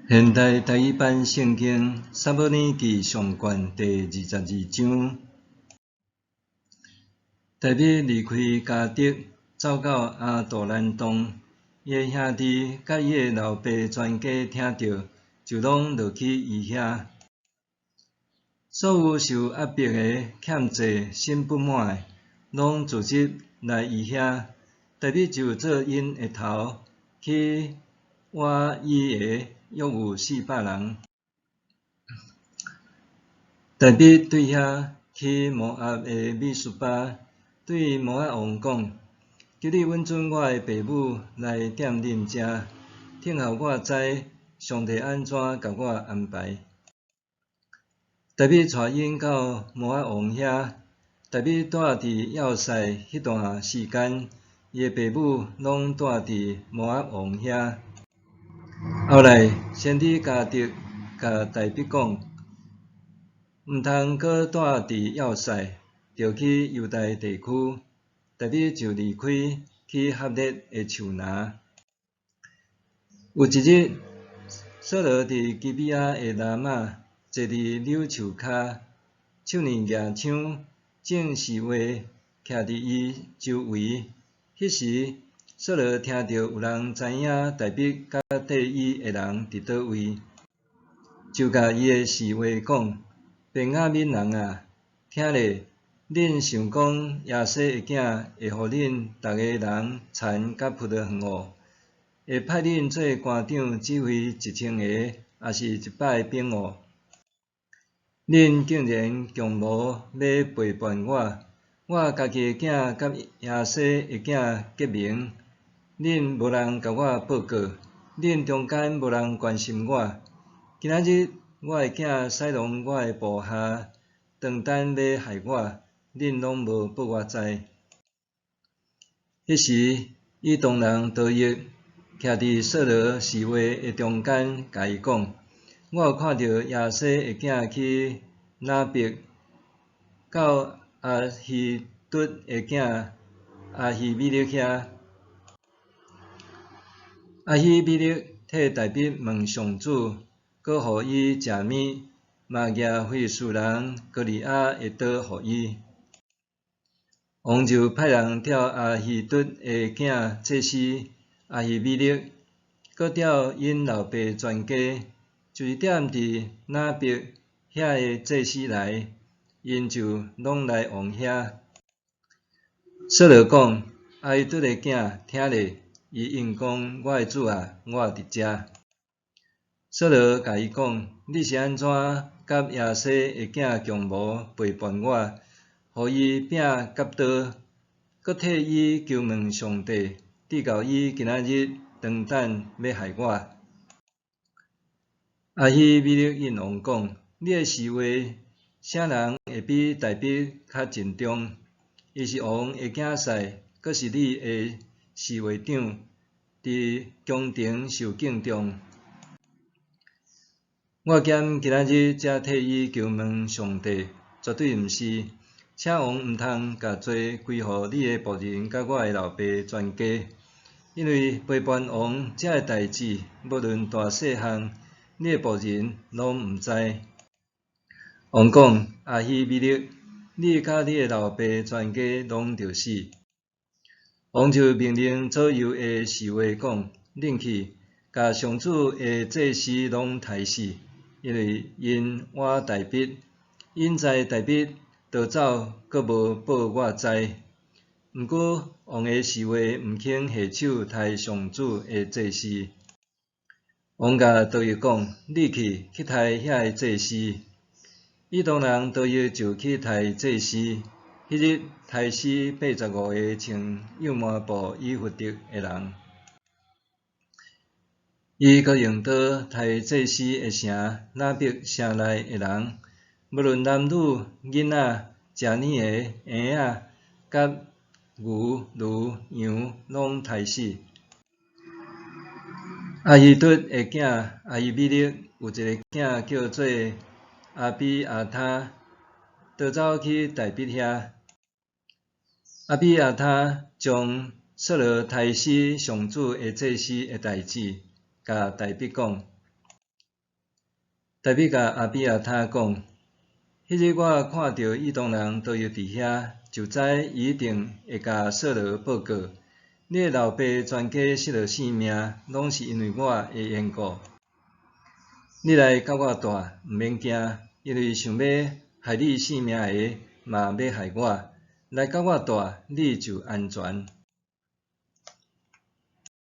現代台語版聖經撒母耳記上卷第22章，大衛離開迦特，走到亞杜蘭洞，伊的兄弟佮伊的老爸全家聽著，就攏落去伊遐。所有受壓迫的、欠債、心不滿的，攏聚集來伊遐。大衛就做𪜶的頭，去倚伊的約有400人。大衛對遐去摩押的米斯巴，對摩押王講：求你允准我的爸母來踮恁遮，聽候我知上帝按怎共我安排。大衛帶𪜶到摩押王遐，大衛蹛佇要塞彼段時間，伊的爸母攏蹛佇摩押王遐。後來，先知迦特共大衛講，毋通閣蹛佇要塞，著去猶大地區。大衛就離開，去合勒的樹林。有一日，掃羅佇基比亞的拉瑪坐佇柳樹跤，手呢舉槍，眾侍衛徛佇伊周圍。彼時，掃羅聽著有人知影大衛佮綴伊的人佇佗位，就共伊的侍衛講：便雅憫人啊，聽咧，恁想講耶西的囝會予恁逐个人田佮葡萄園無？會派恁做官長指揮1000个，抑是100个兵無？恁竟然強謀欲背叛我！我家己的囝佮耶西的囝結盟，恁無人共我報告，恁中間無人關心我。今仔日我的囝使弄我的部下，當等欲害我，恁攏無報我知。彼時，以東人多益徛佇掃羅侍衛的中間，共伊講：我有看著耶西的囝去拿伯，到亞希卒的囝亞希米勒遐。亞希米勒替大衛問上主，閣予伊食物，嘛舉非利士人歌利亞的刀予伊。王就派人調亞希卒的囝祭司亞希米勒，閣調𪜶老爸全家，就是踮佇拿伯遐的祭司來，𪜶就攏來王遐。掃羅講：亞希卒的囝，聽咧！伊應講：我的主啊，我佇遮。掃羅共伊講：你是按怎佮耶西的囝共謀背叛我，予伊餅佮刀，閣替伊求問上帝，直到伊今仔日當等欲害我？亞希米勒應王講：你的侍衛，啥人會比大衛較盡忠？伊是王的囝婿，閣是你的侍衛長，佇宮廷受敬重。我兼今仔日才替伊求問上帝，絕對毋是。請王毋通共罪歸予你的僕人佮我的老爸全家，因為背叛王這个代誌，無論大細項，你的僕人攏毋知。王講：亞希米勒，你佮你的老爸全家攏著死。王就命令左右的侍衛講：恁去，共上主的祭司攏刣死，因為𪜶倚大衛，𪜶知大衛逃走，閣無報我知。毋過王的侍衛毋肯下手刣上主的祭司。王共多益講：你去，去刣遐个祭司。以東人多益就去刣祭司。彼日刣死85个穿幼麻布以弗得的人。伊閣用刀刣祭司的城拿伯城內的人，無論男女、囡仔、食奶的嬰仔，佮牛、驢、羊，攏刣死。亞希卒的囝亞希米勒有一个囝叫做亞比亞他，逃走去大衛遐。亞比亞他將掃羅刣死上主的祭司的代誌，共大衛講。大衛共亞比亞他講：彼日我看著以東人倒伏佇遐，就知伊一定會共掃羅報告。你的老爸全家失落性命，攏是因為我的緣故。你來佮我蹛，毋免驚，因為想欲害你性命的，嘛欲害我。來佮我蹛，你就安全。